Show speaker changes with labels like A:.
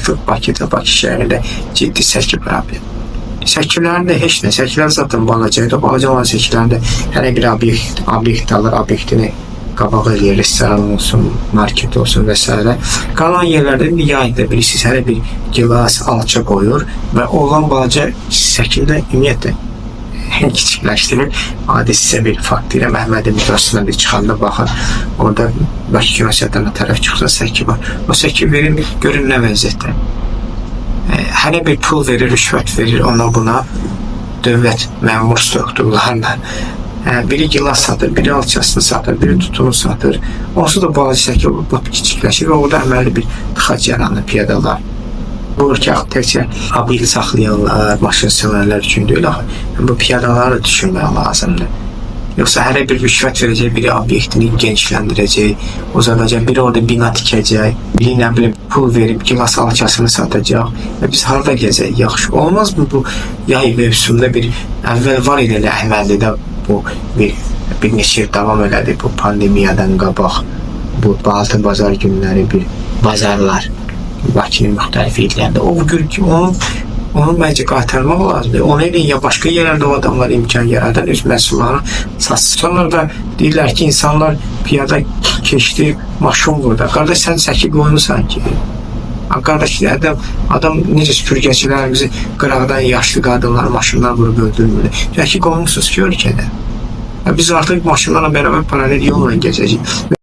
A: Artıq Bakıda, Bakı şəhərində ciddi səki problemi. Səkilərin də heç nə, səkilər zaten balacaydı. Balaca olan səkilərin də hələ bir obyekt alır, obyektini qabağa eləyir, restoran olsun, market olsun və s. Qalan yerlərdə indi yayda bilirsiniz, hələ bir gilas, alça qoyur və olan balaca şəkildə ümumiyyətlə kiçikləşdirir. Adi sizə bir fakt deyirəm. Əhmədin metrosuna bir çıxanda baxın. Orada Bakı Kino tərəf çıxsa səki var. O səki verin, görün nə vəziyyətdə. Hələ bir pul verir, rüşvət verir ona buna dövlət məmur strukturlarına. Biri gilas satır, biri alçasını satır, biri tutunu satır. Onsuz da balaca səki lap kiçikləşir və orada əməlli bir tıxac yaranır piyadalar. Bu ölkə təkcə obyekt saxlayanlar, maşın sürənlər üçün deyil axı. Bu piyadaları da düşünmək lazımdır. Yoxsa hərə bir rüşvət verəcək, biri obyektini genişləndirəcək, uzadacaq, biri orada bina tikəcək, biri nə bilim pul verib gilas alçasını satacaq. Və biz harda gəzək? Yaxşı olmazmı bu yay mövsümündə bir əvvəl var idi elə Əhmədlidə bu bir neçə il davam elədi bu pandemiyadan qabaq. Bu Baltı bazar günləri bir bazarlar Bakının müxtəlif illərində. O gün ki, onu məncə qaytarmaq lazımdır. Onu eləyin ya başqa yerlərdə o adamlar imkan yaradan öz məhsullarını satsın. Sonra da deyirlər ki, insanlar piyada keçdi, maşın vurdu. Qardaş, sən səki qoymusan ki. Ha, qardaş, adam necə süpürgəçilərimizi qıraqdan yaşlı qadınlar maşınlar vurub öldürmür. Səki qoymusunuz ki ölkədə. Biz artıq maşınlarla bərabər paralel yolla gəzəcəyik.